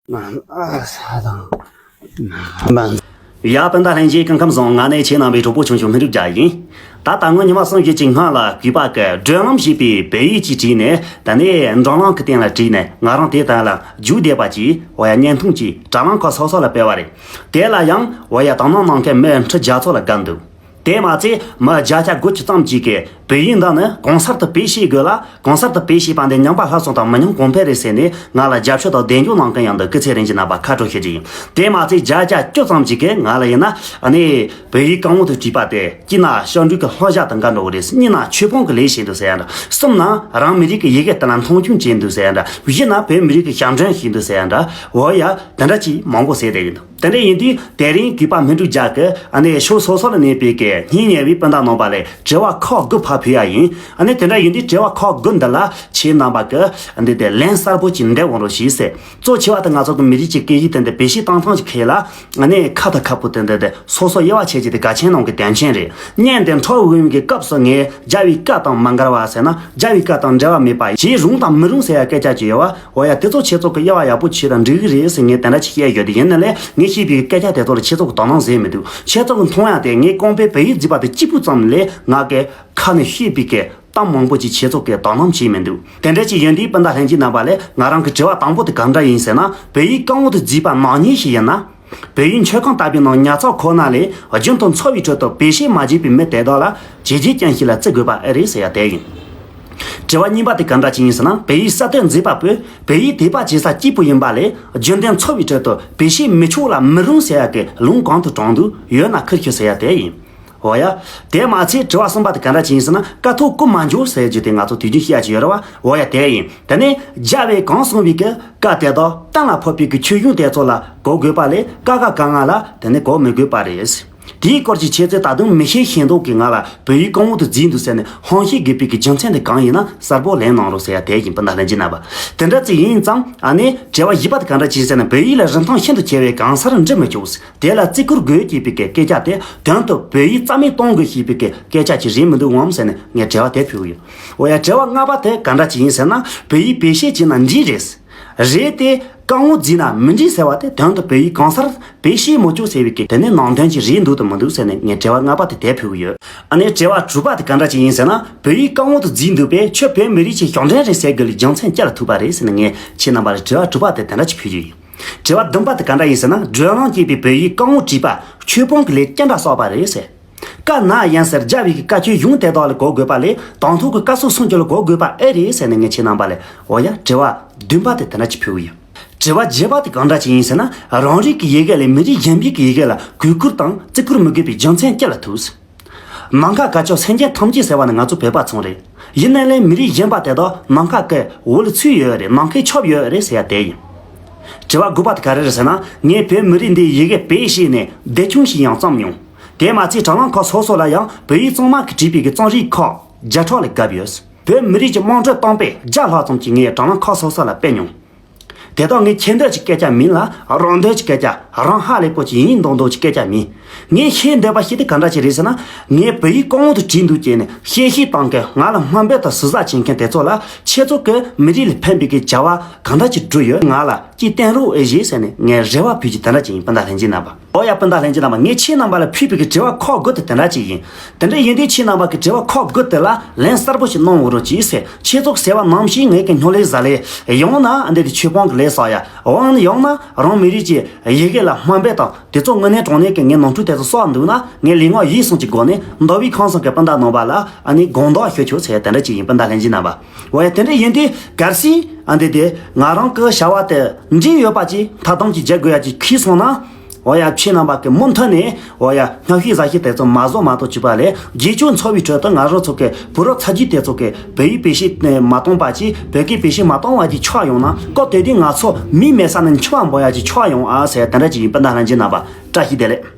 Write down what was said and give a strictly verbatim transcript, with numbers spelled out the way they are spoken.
ཨ་ས་དང་མ། ཡ་སྤུན་ཟླ་ལྷན་རྒྱས་སྐུ་ཁམས་བཟང་། ང་ནི་ཁྱེད་རྣམ་པའི་གྲོགས་པོ་ཆུང་ཆུང་སྨིན་གྲུབ་རྒྱལ་ཡིན། ད་ལྟ་སྔོན་ཉི་མ་གསུམ་བཞི་གཅིག་སྔོན་ལ་གུས་པ་གི་བགྲོད་ལམ་ཞེས་པའི་བོད་ཡིག་ཅིག་བྲིས་ནས། ད་ནི་འགྲོ་ལམ་གི་སྟེང་ལ་བྲིས་ནས། ང་རང་དེ་དག་ལ་རྒྱུགས་བསྡད་པ་གྱིས། འོ་ཡ་བརྙན་ཐུང་གཅིག་དྲ་ལམ་ཁག་སོ་སོ་ལ་སྤེལ་བ་རེད། དེ་ལ་ཡང་འོ་ཡ་དོ་སྣང་གནང་མཁན་མི་ཁྲི་བརྒྱ་ཙམ་ལ་བརྒལ་འདུག་དེ་མ་ཚད་མི་བརྒྱ་ཆ་དགུ་བཅུ་ཙམ་གཅིག་གིས་བོད་ཡིག་འདི་ནི་གང་སར་དུ་བེད་སྤྱད་དགོས་ལ། གང་སར་དུ་བེད་སྤྱད་པ་འདི་ཉམས་པ་སླར་གསོ་དང་མི་ཉམས་གོང་འཕེལ་རེད་ཟེར་ནས་ང་ལ་རྒྱབ་སྐྱོར་དང་གདེང་འཇོག་གནང་མཁན་ཡང་འདུག་སྐུ་ཚེ་རིང་གི་རྣམ་པ་ཁ་དྲོ་ཞུ་རྒྱུ་ཡིན། དེ་མ་ཚད་བརྒྱ་ཆ་བཅུ་ཙམ་གཅིག་གིས་ང་ལ་ཡིན་ན་ཨ་ནི་བོད་ཡིག་རྐང་འོག་ཏུ་བྲིས་པ་དེ་གཅིག་ན་ཞབས་འདྲེན་གྱི་ལྷིང་འཇགས་དང་འགལ་འགྲོ་གི་རེད། གཉིས་ན་ཆོས་སྤོང་གི་ལས་བྱེད་འདུག་ཟེར་ཡ་འདྲ། གསུམ་ན་རང་མི་རིགས་ཀྱི་ཡི་གེ་དེ་ལ་མཐོང་ཆུང་བྱེད་འདུག་ཟེར་ཡ་འདྲ། བཞི་ན་བོད་མི་རིགས་ཀྱི་ཞབས་འདྲེན་བྱེད་འདུག་ཟེར་ཡ་འདྲ། འོ་ཡ་དེ་འདྲ་ཅིག་མང་པོ་ཟེར་བསྡད་ཀྱི་འདུག་དེ་འདྲ་ཡིན་དུས་དེ་རིང་གུས་པ་སྨིན་གྲུབ་རྒྱལ་གྱིས་ཨ་ནི་ཕྱོགས་སོ་སོ་ལ་གནས་པའི་གི་སྙིང་ཉེ་བའི་སྤུན་ཟླ་རྣམ་པ་ལ་དྲི་བ་ཁག་དགུ་ཕར་ཕུལ་ཡ་ཡིན། ཨ་ནི་དེ་འདྲ་ཡིན་དུས་དྲི་བ་ཁག་དགུ་འདི་ལ་ཁྱེད་རྣམ་པ་གིས་ཨ་ནི་དེ་ལན་གསལ་པོ་ཅིག་འདེབས་འོང་རོགས་ཞེས་ཟེར། གཙོ་ཆེ་བ་དེ་ང་ཚོ་གི་མི་རིགས་ཀྱི་སྐད་ཡིག་དེ་འདི་བེད་སྤྱོད་གཏོང་སྟངས་ཀྱི་ཐད་ལ་ཨ་ནི་ཁ་དང་ཁ་སྤུ་དེ་འདི་དེ་སོ་སོ་དབྱེ་བ་ཕྱེ་རྒྱུ་དེ་གལ་ཆེན་ནང་གི་དོན་ཆེན་རེད། བརྙན་དེ་འཁྲབ་འོས་པའི་སྐབས་སུ་ངས་རྒྱལ་བའི་བཀའ་དང་མ་འགལ་བ་ཟེར་ན། རྒྱལ་བའི་བཀའ་དང་འབྲེལ་བ་མེད་པ་ཞེས་རུང་དང་མི་རུང་ཟེར་ཡ་སྐད་ཆ་ཅིག་ཡོད་བ། འོ་ཡ་དེ་ཚོ་ཁྱེད་ཚོ་གི་དབྱེ་བ་ཡག་པོ་ཕྱེ་ན་འགྲིག་གི་རེད་ཟེར་ངས་དེ་འདྲ་ཅིག་བཤད་ཡོད། དེ་ཡིན་ན་ལས་ངས་བཤད་པའི་སྐད་ཆ་དེ་ཚོ་ལ་ཁྱེད་ཚོ་གི་དོ་སྣང་ཟེར་མི་འདུག་ཁྱེད་ཚོ་གི་མཐོང་ཡ་དེ་ངས་རྐང་པའི་བོད་ཡིག་བརྫིས་པ་དེ་གཅིག་པུ་ཙམ་ལས་ང་གི་ཁ་ནས་བཤད་པའི་གི་གཏམ་མང་པོ་ཅིག་ཁྱེད་ཚོ་གི་དོ་སྣང་བྱས་མི་འདུག་དེ་འདྲ་ཅིག་ཡིན་དུས་སྤུན་ཟླ་ལྷན་རྒྱས་རྣམ་པ་ལ་ང་རང་གི་དྲི་བ་དང་པོ་དེ་ག་འདྲ་ཡིན་ཟེར་ན། བོད་ཡིག་རྐང་འོག་ཏུ་བརྫིས་པ་ནག་ཉེས་ཤིག་ཡིན་ན། བོད་ཡིག་མཆོད་ཁང་ལྟ་བུའི་ནང་ཉར་ཚགས་ཁོ་ན་ལས་རྒྱུན་དུ་འཚོ་བའི་ཁྲོད་དུ་བེད་སྤྱོད་མ་བྱས་པའི་མི་དེ་དག་ལ་བྱས་རྗེས་ཅན་ཞིག་ལ་བརྩི་དགོས་པ་ཨེ་རེད་ཟེར་ཡ་དེ་ཡིན། དྲི་བ་གཉིས་པ་དེ་ག་འདྲ་ཅིག་ཡིན་ཟེར་ན། བོད་ཡིག་གསར་གཏོད་མཛད་པ་པོས་བོད་ཡིག་དད་པ་བྱེད་ས་གཅིག་པུ་ཡིན་པ་ལས་རྒྱུན་ལྡན་འཚོ་བའི་ཁྲོད་དུ་བེད་སྤྱོད་མི་ཆོག་ལ་མི་རུང་ཟེར་ཡ་གི་ལུང་གང་དུ་དྲངས་འདུག་ཡོད་ན་ཁུར་ཤོག་ཟེར་ཡ་དེ་ཡིན། འོ་ཡ། དེ་མ་ཚད་དྲི་བ་གསུམ་པ་དེ་ག་འདྲ་ཅིག་ཡིན་ཟེར་ན། དཀའ་ཐུབ་རྐུ་མ་འཇུག་ཟེར་རྒྱུ་དེ་ང་ཚོ་དུས་རྒྱུན་བཤད་ཀྱི་ཡོད་རེད་བ། འོ་ཡ་དེ་ཡིན། དེ་ནས་རྒྱལ་བས་གང་གསུངས་པའི་གི་བཀའ་དེ་དག་གཏན་ལ་ཕབ་པའི་གི་ཆོས་གཞུང་དེ་ཚོ་ལ་གོ་དགོས་པ་ལས་ཀ་ཁ་ག་ང་ལ་དེ་ནས་གོ་མི་དགོས་པ་རེད། དེའི་སྐོར་གྱི་འཆད་རྩོད་ད་དུང་མི་ཤེས་ཤེས་མདོག་གིས་ང་ལ་བོད་ཡིག་རྐང་འོག་ཏུ་བརྫིས་འདུག་ཟེར་ནས་ཧམ་བཤད་དགོས་པའི་གི་རྒྱུ་མཚན་དེ་གང་ཡིན་ན་གསལ་པོ་ལན་གནང་རོགས་ཟེར་ཡ་དེ་ཡིན། སྤུན་ཟླ་ལྷན་རྒྱས་རྣམ་པ། དེ་འདྲ་ཅིག་ཡིན་ཙང་ཨ་ནི་དྲི་བ་བཞི་པ་དེ་ག་འདྲ་ཅིག་ཟེར་ན། བོད་ཡིག་ལ་རིན་ཐང་ཤིན་ཏུ་ཆེ་བས་གང་སར་འབྲི་མི་ཆོག་དེ་ལ་བརྩི་བཀུར་དགོས་ཅེས་པའི་གི་སྐད་ཆ་དེ་དོན་དུ་བོད་ཡིག་རྩ་མེད་གཏོང་དགོས་ཞེས་པའི་གི་སྐད་ཆ་ཅིག་རེད་མི་འདུག་ངམ་ཟེར་ནས་ངས་དྲི་བ་དེ་ཕུལ་གི་ཡོད། འོ་ཡ། དྲི་བ་ལྔ་པ་དེ་ག་འདྲ་ཅིག་ཡིན་ཟེར་ན། བོད་ཡིག་བེད་སྤྱོད་བྱས་ན་འགྲིག་རེད། རེད་དེ། རྐང་འོག་བརྫིས་ན་མི་འགྲིག་ཟེར་བ་དེ་དོན་དུ་བོད་ཡིག་གང་སར་བེད་སྤྱོད་མི་ཆོག་ཟེར་བའི་གི་དེ་ནི་ནང་དོན་ཅིག་རེད་འདུག་དང་མི་འདུག་ཟེར་ནས་ངས་དྲི་བ་ལྔ་པ་དེ་དེ་ཕུལ་གི་ཡོད། ཨ་ནི་དྲི་བ་དྲུག་པ་དེ་ག་འདྲ་ཅིག་ཡིན་ཟེར་ན། བོད་ཡིག་རྐང་འོག་ཏུ་བརྫིས་འདུག་པས་ཁྱོད་བོད་མི་རིགས་ཀྱི་ཞབས་འདྲེན་རེད་ཟེར་དགོས་ལ་རྒྱུ་མཚན་ཅི་ལ་ཐུག་པ་རེད་ཟེར་ནས་ངས་ཁྱེད་རྣམ་པ་ལ་དྲི་བ་དྲུག་པ་དེ་དེ་འདྲ་ཅིག་ཕུལ་རྒྱུ་ཡིན། དྲི་བ་བདུན་པ་དེ་ག་འདྲ་ཡིན་ཟེར་ན། བགྲོད་ལམ་ཅེས་པའི་བོད་ཡིག་རྐང་འོག་བྲིས་པ་ཆོས་སྤོང་གི་ལས་ཅི་འདྲ་བསགས་པ་རེད་ཟེར། བཀའ་ན་ཡང་ཟེར་རྒྱལ་བའི་གི་བཀའ་ཆོས་གཞུང་དེ་དག་ལ་གོ་དགོས་པ་ལས་དང་ཐོག་གི་བཀའ་སྲོལ་སྲུང་སྐྱོབ་ལ་གོ་དགོས་པ་ཨེ་རེད་ཟེར་ནས་ངས་ཁྱེད་རྣམ་པ་ལ་འོ་ཡ་དྲི་བ་བདུན་པ་དེ་དེ་འདྲ་ཅིག་ཕུལ་གི་ཡོད། དྲི་བ་བརྒྱད་པ་དེ་གང་འདྲ་ཅིག་ཡིན་ཟེར་ན། རང་རིགས་ཀྱི་ཡི་གེ་ལས་མི་རིགས་གཞན་པའི་གི་ཡི་གེ་ལ་གུས་བཀུར་དང་བརྩི་བཀུར་མི་དགོས་པའི་རྒྱུ་མཚན་ཅི་ལ་ཐུག་ནམ་མཁའ་དཀར་ཕྱོགས་སེམས་ཅན་ཐམས་ཅད་ཟེར་བ་ནི་ང་ཚོ་བོད་པ་ཚང་རེད། ཡིན་ན་ལས་མི་རིགས་གཞན་པ་དེ་དག་ནམ་མཁའ་གི་འོག་ལ་ཚུད་ཡོད་རེད། ནམ་མཁའི་ཁྱབ་ཡོད་རེད་ཟེར་ཡ་དེ་ཡིན། དྲི་བ་དགུ་པ་དེ་ག་རེ་རེད་ཟེར་ན། ངས་བོད་མི་རིགས་འདིའི་ཡི་གེ་བེད་སྤྱད་ནས་དེབ་ཆུང་ཞིག་ཡང་བརྩམས་མྱོང་། དེ་མ་ཚད་དྲ་ལམ་ཁག་སོ་སོ་ལ་ཡང་བོད་ཡིག་གཙང་མ་གིས་བྲིས་པའི་གི་རྩོམ་རིག་ཁག་བརྒྱ་ཕྲག་ལས་བརྒལ་ཡོད། བོད་མི་རིགས་ཀྱི་དམངས་ཁྲོད་གཏམ་དཔེ་བརྒྱ་ལྷག་ཙམ་ཅིག་ངས་དྲ་ལམ་ཁག་སོ་སོ་ལ་སྤེལ་མྱོང་། དེ་དག་ངའི་ཁྱད་འདོད་ཀྱི་སྐད་ཆ་མིན་ལ། རང་འདོད་ཀྱི་སྐད་ཆ། རང་ཧ་ལས་པོ་ཅིག་ཡིན་མདོག་མདོག་ཀྱི་སྐད་ཆ་མིན། ངས་ཤེས་འདོད་པ་ཞིག་དེ་ག་འདྲ་ཅིག་རེད་ཟེར་ན། ངས་བོད་ཡིག་རྐང་འོག་ཏུ་བྲིས་འདུག་ཅེས་ནས་གཤེ་གཤེ་བཏང་མཁན། ང་ལ་དམའ་འབེབས་དང་ཟུར་ཟ་བྱེད་མཁན་དེ་ཚོ་ལ་ཁྱེད་ཚོ་གིས་མི་རིགས་ལ་ཕན་པའི་གི་བྱ་བ་ག་འདྲ་ཅིག་བསྒྲུབས་ཡོད། ང་ལ་ཅིག་བསྟན་རོགས་ཨེ་ཞེས་ཟེར་ནས་ངས་རེ་བ་ཕུལ་རྒྱུ་དེ་འདྲ་ཅིག་ཡིན། སྤུན་ཟླ་ལྷན་རྒྱས་རྣམ་པ། འོ་ཡ། སྤུན་ཟླ་ལྷན་རྒྱས་རྣམ་པ། ངས་ཁྱེད་རྣམ་པ་ལ་ཕུལ་བའི་གི་དྲི་བ་ཁག་དགུ་དེ་དེ་འདྲ་ཅིག་ཡིན། དེ་འདྲ་ཡིན་དུས་ཁྱེད་རྣམ་པ་གི་དྲི་བ་ཁག་དགུ་དེ་ལ་ལན་གསལ་པོ་ཞིག་གནང་འོང་རོགས་གྱིས་ཟེར། ཁྱེད་ཚོ་ཟེར་བ་ནང་བཞིན་ངས་གི་སྨྱོ་ལས་ཟ་ལས། ཡང་ན་འདི་དེ་ཆོས་སྤོང་གི་ལས་བསགས་ཡ། འོ་ན་ཡང་ན་རང་མི་རིགས་ཀྱི་ཡི་གེ་ལ་དམའ་འབེབས་དང་དེ་ཚོ་དངོས་གནས་དྲང་གནས་ཀྱི་ངའི་ནོར་འཁྲུལ་དེ་ཚོ་བསགས་འདུག་ན། ངས་ལུས་ངག་ཡིད་གསུམ་གྱི་སྒོ་ནས་མདོ་དབུས་ཁམས་གསུམ་གྱི་སྤུན་ཟླ་རྣམ་པ་ལ་ཨ་ནི་དགོངས་དག་ཞུ་ཆོག་ཟེར་དེ་འདྲ་ཅིག་ཡིན། སྤུན་ཟླ་ལྷན་རྒྱས་རྣམ་པ། འོ་ཡ། དེ་འདྲ་ཡིན་དུས་གལ་སྲིད་ཨ་འདི་དེ་ང་རང་གི་བྱ་བ་དེ་འགྲིག་ཡོད་པ་ཅིག་མཐའ་སྡོམ་གྱི་བྱེད་དགོས་ཡ་ཅིག་ཁེལ་སོང་ན། འོ་ཡ། ཁྱེད་རྣམ་པ་གི་མུ་མཐུད་ནས་འོ་ཡ། སྨྱོ་ཤུལ་ཟ་ཤུལ་དེ་ཚོ་མ་བཟོ་མ་གཏོགས་བྱས་པ་ལས། རྗེས་ཕྱོགས་འཚོ་བའི་ཁྲོད་དུ་ང་རང་ཚོ་གི་བུ་རབས་ཚ་རྒྱུད་དེ་ཚོ་གི་བོད་ཡིག་བེད་སྤྱོད་མ་གཏོང་པ་ཅིག་བོད་སྐད་བེད་སྤྱོད་མ་གཏོང་བ་ཅིག་ཆགས་ཡོང་ན། སྐབས་དེ་དུས་ང་ཚོ་མིས་མེད་ས་ནས་མཆི་མ་འབོད་ཡ་ཅིག་ཆགས་ཡོང་ཨ་ཟེར་དེ་འདྲ་ཅིག་ཡིན། སྤུན་ཟླ་ལྷན་རྒྱས་རྣམ་པ། བཀྲ་ཤིས་བདེ་ལེགས།